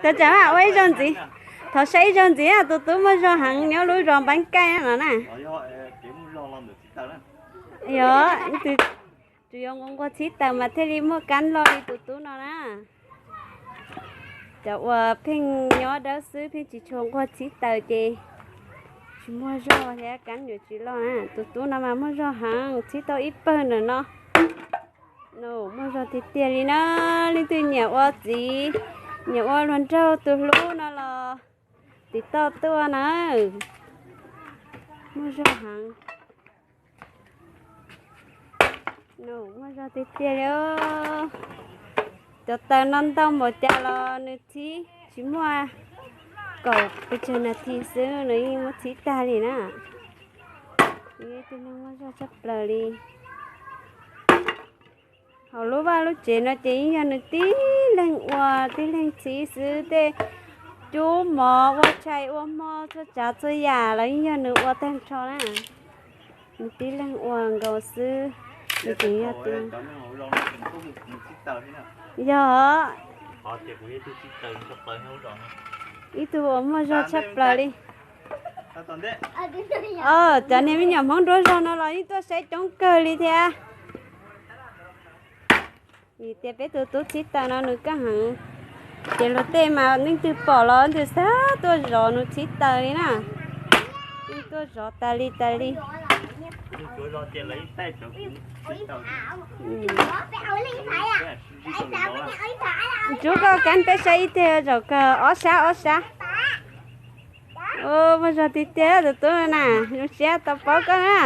Tau tsam ua ib zaug ntxiv, thov saib ib zaug ntxiv, tus tub muaj zog heev nyob lub zos Npab Kaij no na. Yog, tsuas yuav nquag txhib taws mas thiaj li muaj kab loj li tus tub no na. Cov uas pheej nyob dawb xwb pheej tsis tshua nquag txhib taws ces tsis muaj zog thiab kab yuav tsis loj na. Tus tub no mas muaj zog heev, txhib tau ib pawg ntawm no. Muaj zog tiag tiag li na. Leej twg nyiam ua txiv, nyiam ua luag nraug tus hlub no los tiv tauj tuaj na. Muaj zog heev. Muaj zog tiag tiag li. Cov taws no ntau npaum cas los nws txhib tsis muaj kaum pes tsawg nas this xwb nws yeej muab txhib tag li na. Tus neeg muaj zog tshaj plaws li. Hauv lub vaj lub tsev no ces yeej yog nws tib leeg ua tib leeg txhib xwb, tej cub mov ua tshais ua hmo txhua tsav txhua yam los yeej yog nws ua tag nrho na. Nws tib leeg ua nkaus xwb, nws tseem yog tus, yog ib tug uas muaj zog tshaj plaws li. Cov niag me nyuam Hmoob nruab zog no los yeej tuaj saib coob kawg li thiab. Vim tias peb tus tub txhib taws no nws kaj heev, ces luag tej mas leej twg pom los leej twg xav tuaj zov nws txhib taws li na. Yeej tuaj zov tas li tas li. Ntsuab koj kab peb saib ib teg zaum kawg ob sab ob sab. Muaj zog tiag tiag tus tub no na, zoo siab tau paub koj na.